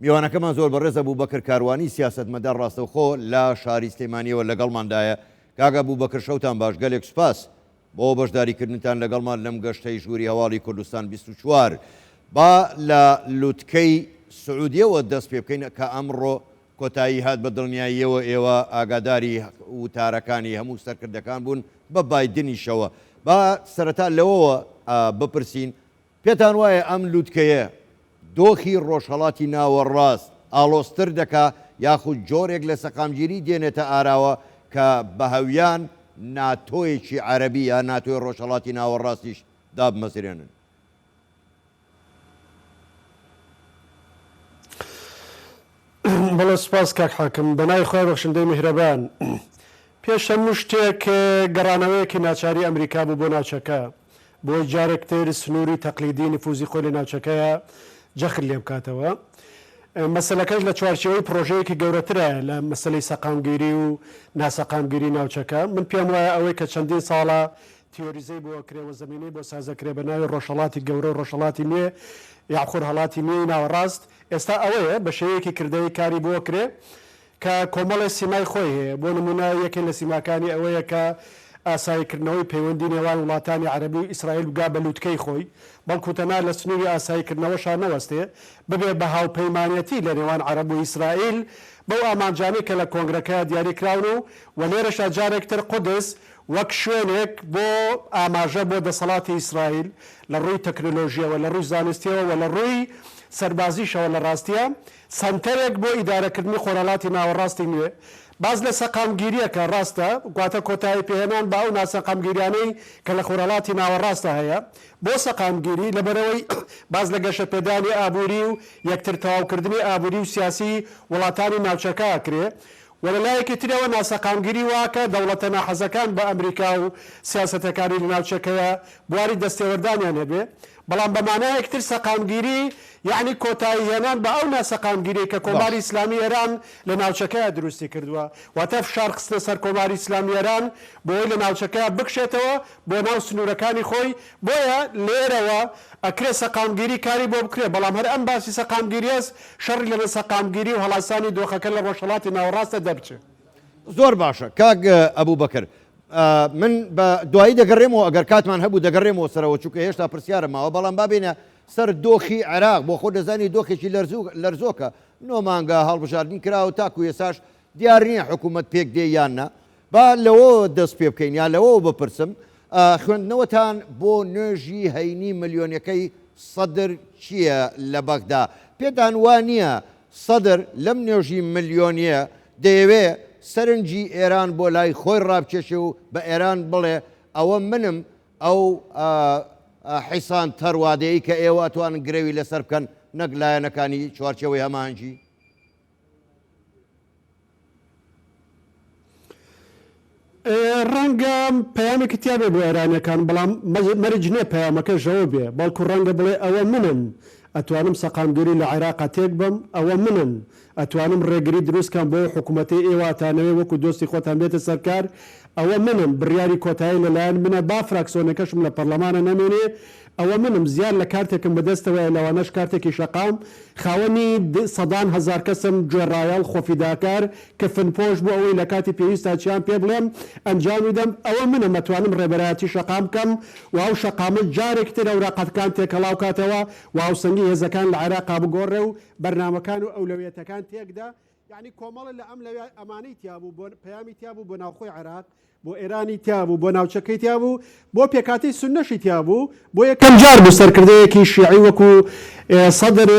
میوانەکەمان زۆر بەڕێز ئەبوبەکر کاروانی سیاسەتمەدار ڕاستەوخۆ لە شاری سلێمانیەوە لەگەڵماندایە. کاک ئەبوبەکر شەوتان باش، گەلێک سوپاس بۆ بەشداریکردنتان لەگەڵمان لەم گەشتەی ژووری هەواڵی کوردستان 24. با لە لوتکەی سعودیەوە دەست پێ بکەین کە ئەمڕۆ کۆتایی هات، بە دڵنیاییەوە ئێوە ئاگاداری وتارەکانی هەموو سەرکردەکان بوون بە بایدنیشەوە. با سەرەتا لەوەوە بپرسین پێتان وایە ئەم لوتکەیە دۆخی ڕۆژهەڵاتی ناوەڕاست ئاڵۆزتر دەکا یاخود جۆرێک لە سەقامگیری دێنێتە ئاراوە کە بە هەویان ناتۆیەکی عەرەبی یا ناتۆی ڕۆژهەڵاتی ناوەڕاستیش دابمەزرێنن؟ بەڵێ سوپاس کاک حاکم. بەناوی خوای بەخشندەی میهرەبان. پێش هەموو شتێک گەڕانەوەیەکی ناچاری ئەمریکا بوو بۆ ناوچەکە بۆی جارێک تر سنووری تەقلیدی نفوزی خۆی لە ناوچەکەیا جەخت لێ بکاتەوە. مەسەلەکەش لە چوارچێوەی پڕۆژەیەکی گەورەترایە لە مەسەلەی سەقامگیری و ناسەقامگیری ناوچەکە. من پێم وایە ئەوەی کە چەندین ساڵە تیۆریزەی بۆ ئەکرێ و زەمینەی بۆ سازەکرێ بە ناوی ڕۆژهەڵاتی گەورە و ڕۆژهەڵاتی نوێ یا خۆرهەڵاتی نوێی ناوەڕاست ئێستا ئەوەیە بە شێوەیەکی کردەیی کاری بۆ ئەکرێ کە کۆمەڵێ سیمای خۆی هەیە بۆ نموونە یەکێ لە سیماکانی ئەوەیە کە ئاساییکردنەوەی پەیوەندی نێوان وڵاتانی عەرەبی و ئیسرائیل بگا بە لوتکەی خۆی بەڵکو تەنها لە سنووری ئاساییکردنەوەشا نەوەستێ ببێ بە هاوپەیمانێتی لە نێوان عەرەب و ئیسرائیل بەو ئامانجانەی کە لە کۆنگرەکەیا دیاری کراون و و لێرەشا جارێک تر قودس وەک شوێنێک بۆ ئاماژە بۆ دەسەڵاتی ئیسرائیل لە ڕووی تەکنۆلۆژییەوە، لە ڕووی زانستییەوە و لە ڕووی سەربازیشەوە لە ڕاستیا سەنتەرێک بۆ ئیدارەکردنی خۆرهەڵاتی ناوەڕاستی نوێ. باس لە سەقامگیرییەکە، ڕاستە، واتە کۆتایی پێهێنان بە ئەو ناسەقامگیریانەی کە لە خۆرهەڵاتی ناوەڕاستدا هەیە بۆ سەقامگیری، لەبەرئەوەی باس لە گەشەپێدانی ئابووری و یەکتر تەواوکردنی ئابووری و سیاسی وڵاتانی ناوچەکە ئەکرێ و لە لایەکی ترەوە ناسەقامگیری وا کە دەوڵەتە ناحەزەکان بە ئەمریکا و سیاسەتەکانی لە ناوچەکەیا بواری دەستێوەردانیان هەبێ. بەڵام بە مانایەک تر سەقامگیری یەعنی کۆتایی هێنان بە ئەو ناسەقامگیریەی کە کۆماری ئیسلامی ئێران لە ناوچەکەیا دروستی کردوە. واتە فشار خستنە سەر کۆماری ئیسلامی ئێران بۆ ئەوەی لە ناوچەکەیا بکشێتەوە بۆ ناو سنوورەکانی خۆی. بۆیە لێرەوە ئەکرێ سەقامگیری کاری بۆ بکرێ بەڵام هەر ئەم باسی سەقامگیریەس شەڕی لە نەسەقامگیری و هەڵایسانی دۆخەکە لە ڕۆژهەڵاتی ناوەڕاستە دەربچێ. زۆر باشە کاک ئەبوبەکر من بە دوایی دەگەڕێمەوە ئەگەر کاتمان هەبوو دەگەڕێمەوە سەرەوە چونکە هێشتا پرسیارم ماوە بەڵام با بێینە سەر دۆخی عێراق بۆ خۆ دەزانی دۆخێکی لەرزۆکە نۆ مانگە هەڵبژاردن کراوە تاکو ئێساش دیار نییە حکوومەت پێک دێ یان نا با لەوەوە دەست پێ بکەین یا لەوەوە بپرسم خوێندنەوەتان بۆ نوێژی هەینی ملیۆنەکەی سەدر چییە لە بەغدا؟ پێتان وا نییە سەدر لەم نوێژی ملیۆنییە دەیەوێ سەرنجی ئێران بۆ لای خۆی ڕابکێشێ و بە ئێران بڵێ ئەوە منم ئەو حیسان تەروادەیەی کە ئێوە ئەتوانن گرەوی لەسەر بکەن نەک لایەنەکانی چوارچێوەی هەماهەنگی؟ ڕەنگە پەیامێکی تیا بێ بۆ ئێرانیەکان، بەڵام مەرج نیە پەیامەکەش ئەوە بێ، بەڵکو ڕەنگە بڵێ ئەوە منم ئەتوانم سەقامگیری لە عێراقا تێک بەم، ئەوە منم ئەتوانم ڕێگری دروست کەم بۆ ئەو حکومەتەی ئێوە ئەتانەوێ وەکو دۆستی خۆتان بێتە سەر کار، ئەوە منم بڕیاری کۆتایی لە لایەن منە با فراکسۆنەکەشم لە پەڕلەمانا نەمێنێ، ئەوە منم زیاد لە کارتێکم بەدەستەوەیە لەوانەش کارتێکی شەقام، خاوەنی سەدان هەزار کەسم، گوێڕایەڵ، خۆفیداکار، کفنپۆش بۆ ئەوەی لە کاتی پێویستا چیان پێ بڵێم ئەنجامی دەم، ئەوە منم ئەتوانم ڕێبەرایەتی شەقام بکەم و ئەو شەقامە جارێکی تر ئەوراقەکان تێکەڵاو کاتەوە و هاوسەنگی هێزەکان لە عێراقا بگۆڕێ و بەرنامەکان و ئەولەویەتەکان تێکدا، یەعنی کۆمەڵە لە ئەم لەویا ئەمانەی تیابوو بۆ پەیامی تیابوو بۆ ناوخۆی عێراق، بۆ ئێرانی تیابوو، بۆ ناوچەکەی تیابوو، بۆ پێکهاتەی سوننەشی تیابوو، بۆ یەکەم جار بوو سەرکردەیەکی شیعی وەکو سەدر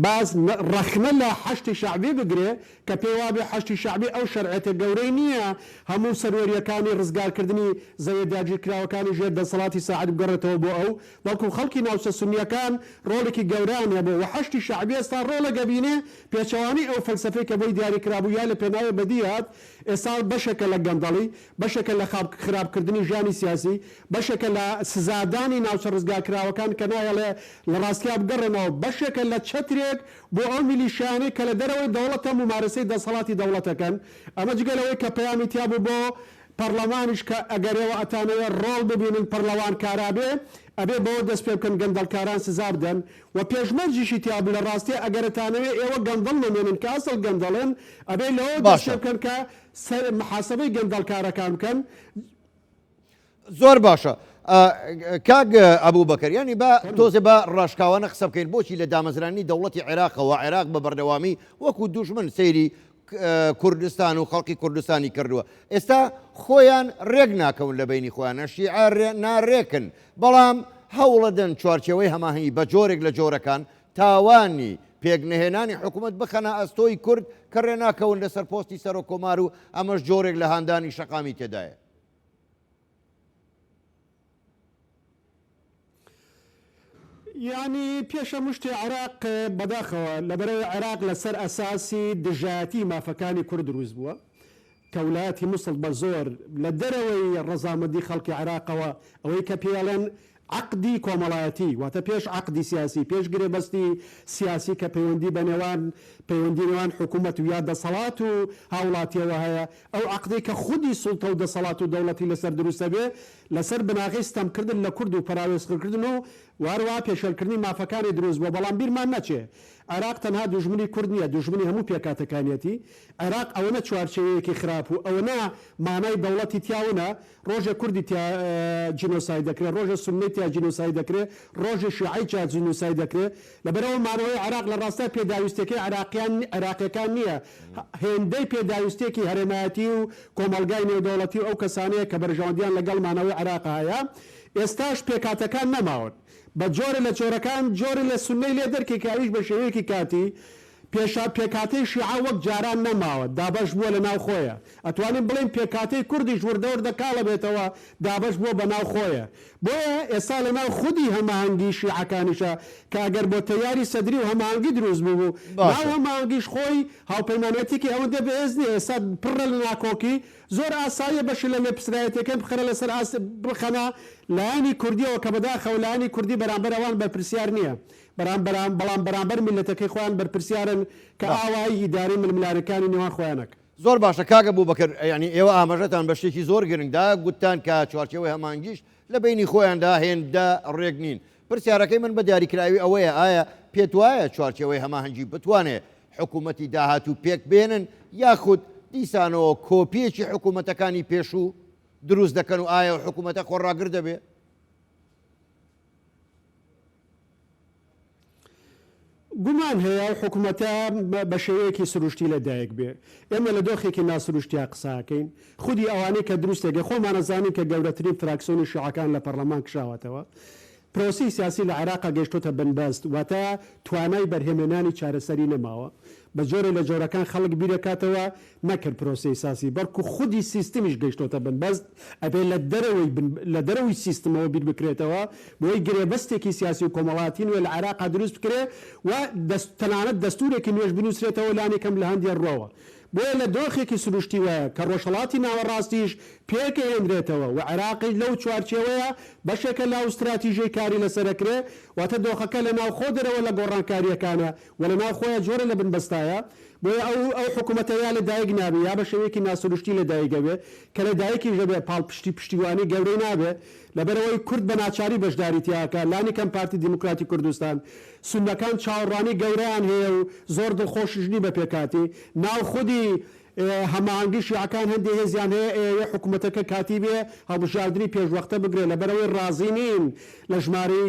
باس ڕەخنە لە حەشدی شەعبی بگرێ کە پێی وابێ حەشدی شەعبی ئەو شەرعیەتە گەورەی نییە هەموو سەروەرییەکانی ڕزگارکردنی زەویە داگیرکراوەکانی ژێر دەسەڵاتی ساعد بگەڕێتەوە بۆ ئەو، بەڵکو خەڵکی ناوچە سوننییەکان ڕۆڵێکی گەورەیان هەبوو و حەشدی شەعبی ئێستا ڕۆڵێک ئەبینێ پێچەوانەی ئەو فەلسەفەی کە بۆی دیاری کرابوو یا لە پێناوێ بەدی هات، ئێستا بەشێکە لە گەندەڵی، بەشێکە لە خراپکردنی ژیانی سیاسی، بەشێکە لە سزادانی ناوچە ڕزگارکراوەکان کە ناهێڵێ لە ڕاستیا بگەڕێنەوە، بەشێکە لە چەترێک بۆ ئەو میلیشیانەی کە لە دەرەوەی دەوڵەتە مومارەسەی دەسەڵاتی دەوڵەت ئەکەن. ئەمە جگە لەوەی کە پەیامی تیا بوو بۆ پەڕلەمانیش کە ئەگەر ئێوە ئەتانەوێ ڕۆڵ ببینن پەڕلەوان کارا بێ. ئەبێ بەوە دەست پێ بکەن گەندەڵکاران سزا بدەن و پێشمەرجیشی تیا بوو لە ڕاستیا ئەگەر ئەتانەوێ ئێوە گەندەڵ نەمێنن کە ئەسڵ گەندەڵن ئەبێ لەوە دەست پێ باشە. بکەن کە سەر محاسەبەی گەندەڵکارەکان بکەن. زۆر باشە کاک ئەبوبەکر یانی با فەرموو. تۆزێ با ڕاشکاوانە قسە بکەین بۆچی لە دامەزرانی دەوڵەتی عێراقەوە عێراق بە بەردەوامی وەکو دوژمن سەیری کوردستان و خەڵکی کوردستانی کردووە ئێستا خۆیان ڕێک ناکەون لە بینی خۆیانە شیعە ناڕێکن بەڵام هەوڵەدەن چوارچێوەی هەماهەنگی بە جۆرێک لە جۆرەکان تاوانی پێکنەهێنانی حکوومەت بخەنە ئەستۆی کورد کە ڕێناکەون لەسەر پۆستی سەرۆک کۆمار و ئەمەش جۆرێک لە هاندانی شەقامی تێدایە. یانی پێش هەموو شتێ عێراق بەداخەوە لەبەرئەوەی عێراق لەسەر ئەساسی دژایەتی مافەکانی کورد دروست بووە کە ولایەتی موسڵ بە زۆر لە دەرەوەی ڕەزامەندی خەڵکی عێراقەوە ئەوەی کە پێی ئەڵێن عەقدی کۆمەڵایەتی واتە پێش عەقدی سیاسی پێش گرێبەستی سیاسی کە پەیوەندی بە نێوان پەیوەندی نێوان حکوومەت و یا دەسەڵات و هاوڵاتیەوە هەیە ئەو عەقدەی کە خودی سوڵتە و دەسەڵات و دەوڵەتی لەسەر دروست دەبێ، لەسەر بناغەی ستەمکردن لە کورد و پەراوێزخرکردن و و هەروەها پێشێلکردنی مافەکانی دروست بووە، بەڵام بیرمان نەچێ عێراق تەنها دوژمنی کورد نییە، دوژمنی هەموو پێکهاتەکانیەتی، عێراق ئەوەنە چوارچێوەیەکی خراپ و ئەوەنە مانای دەوڵەتی تیا ونە، ڕۆژێ کوردی تیا جینۆساید دەکرێ، ڕۆژێ سوننەی تیا جینۆساید دەکرێ، ڕۆژێ شیعەی تیا جینۆساید دەکرێ، لەبەرئەوە مانەوەی عێراق لە ڕاستیا پێداویستیەکەی عێراقیان عێراقیەکان نییە، هێندەی پێداویستیەکی هەرێمایەتی و کۆمەڵگای نێودەوڵەتی و ئەو کەسانەیە کە بەرژەوەندیان لەگەڵ مانەوەی عێراق هەیە، ئێستاش پێکهاتەکان نەماون بە جۆرێ لە جۆرەکان جۆرێ لە سوننەی لێ دەرکێ کە ئەویش بە شێوەیەکی کاتی پێشا پێکهاتەی شیعە وەک جاران نەماوە، دابەش بووە لە ناو خۆیا. ئەتوانین بڵێین پێکهاتەی کوردیش وردە وردە کاڵ ئەبێتەوە، دابەش بووە بە ناو خۆیا. بۆیە ئێستا لە ناو خودی هەماهەنگی شیعەکانیشا کە ئەگەر بۆ تەیاری سەدری و هەماهەنگی دروست بووبوو، ناو باشە. هەماهەنگیش خۆی هاوپەیمانێتیکی ئەوەندە بەهێز نییە، ئێستا پڕە لە ناکۆکی، زۆر ئاساییە بەشی لە لێپرسرایەتیەکان بخەنە لەسەر ئاست بخەنە لایەنی کوردیەوە کە بەداخەوە لایەنی کوردی بەرامبەر ئەوان بەرپرسیار نییە. بەرامبەران بەڵام بەرامبەر میللەتەکەی خۆیان بەرپرسیارن کە باشە. ئاوایی ئیدارەی ململانێکانی نێوان خۆیان ئەکەن. زۆر باشە کاک ئەبوبەکر یانی ئێوە ئاماژەتان بە شتێکی زۆر گرنگ دا گوتتان کە چوارچێوەی هەماهەنگیش لە بەینی خۆیاندا هێندە ڕێک نین پرسیارەکەی من بە دیاریکراوی ئەوەیە ئایا پێت وایە چوارچێوەی هەماهەنگی بتوانێ حکوومەتی داهاتوو پێک بێنن یاخود دیسانەوە کۆپیەکی حکوومەتەکانی پێشوو دروست دەکەن و ئایا حکوومەتە خۆڕاگر دەبێ؟ گومان هەیە ئەو حکومەتە بە شێوەیەکی سروشتی لە دایک بێ. ئێمە لە دۆخێکی ناسروشتیا قسە ئەکەین. خودی ئەوانەی کە دروستێکە خۆمان ئەزانین کە گەورەترین فراکسۆنی شیعەکان لە پەڕلەمان کشاوەتەوە. پرۆسەی سیاسی لە عێراقا گەیشتۆتە بنبەست، واتە توانای بەرهەمهێنانی چارەسەری نەماوە. بە جۆرێ لە جۆرەکان خەڵک بیرەکاتەوە نەکرد پرۆسەی ساسی بەڵکو خودی سیستمیش گەیشتۆتە بنبەست، ئەبێ لە دەرەوەی بن لە دەرەوەی سیستمەوە بیر بکرێتەوە بۆی گرێبەستێکی سیاسی و کۆمەڵاتی نوێ لە عێراقا دروست بکرێ و دەست تەنانەت دەستورێکی نوێش بنوسرێتەوە لانی کەم لە هەندێ ڕوەوە. بۆیە لە دۆخێکی سروشتی وایە کە ڕۆژهەڵاتی ناوەڕاستیش پێکئەهێنرێتەوە و عێراقیش لەو چوارچێوەیە بەشێکە لەو ستراتیژەی کاری لەسەر ئەکرێ، واتە دۆخەکە لە ناوخۆ دەرەوە لە گۆڕانکارییەکانە و لە ناو خۆیا جۆرێ لە بنبەستایە، بۆیە ئەو ئەو حکوومەتە یا لە دایک نابێ یا بە شێوەیەکی ناسروشتی لە دایک ئەبێ، کە لە دایکیش ئەبێ پاڵپشتی پشتیوانی گەورەی نابێ، لەبەرئەوەی کورد بە ناچاری بەشداری تیا ئەکا، لانی کەم پارتی دیموکراتی کوردستان. سوننەکان چاوەڕوانی گەورەیان هەیە و زۆر دڵخۆشیش نین بە پێکهاتی ناو خودی هەماهەنگی شیعەکان هەندێ هێزیان هەیە ئەیەوێ حکومەتەکە کاتی بێ هەڵبژاردنی پێشوەختە بگرێ لەبەرئەوەی ڕازی نین لە ژمارەی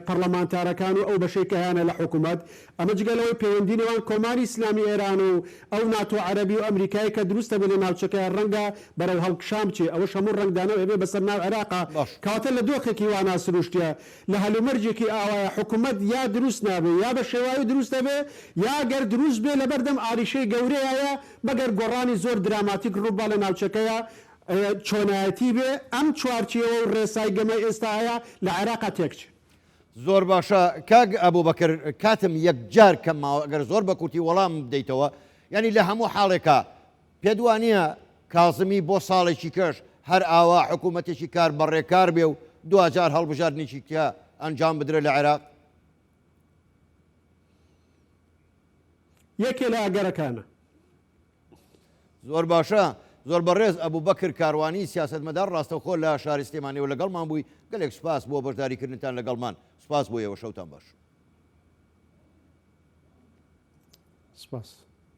پەڕلەمانتارەکان و ئەو بەشەی کە هەیانە لە حکومەت ئەمە جگە لەوەی پەیوەندی نێوان کۆماری ئیسلامی ئێران و ئەو ناتۆ عەرەبی و ئەمریکایە کە دروست دەبێ لە ناوچەکە ڕەنگە بەرەو هەڵکشان بچێ ئەوەش هەموو ڕەنگدانەوەی ئەبێ بەسەر ناو عێراقا باش. کەواتە لە دۆخێکی وا ناسروشتیە لە هەلومەرجێکی ئاوایە حکومەت یا دروست نابێ یا بە شێواوی دروست دەبێ یا گەر دروست بێ لەبەردەم ئاریشەی گەورەیایە مەگەر گۆڕانی زۆر دراماتیک ڕووبا لە ناوچەکەیا چۆنایەتی بێ ئەم چوارچێوە و ڕێسای گەمەی ئێستا هەیە لە عێراقا تێکچێ. زۆر باشە کاک ئەبوبەکر کاتم یەکجار کەم ماوە ئەگەر زۆر بە کورتی وەڵام بدەیتەوە یانی لە هەموو حاڵێکا پێت وانییە کازمی بۆ ساڵێکی کەش هەر ئاوا حکوومەتێکی کار بەڕێکار بێ و دواجار هەڵبژاردنێکی کە ئەنجام بدرێت لە عێراق؟ یەکێ لە ئەگەرەکانە. زۆر باشە. زۆر بەڕێز ئەبوبەکر کاروانی سیاسەتمەدار ڕاستەوخۆ لە شاری سلێمانیەوە لەگەڵمان بووی، گەلێک سوپاس بۆ بەشداریکردنتان لەگەڵمان، سوپاس بۆ ئێوە، شەوتان باش. سپاس.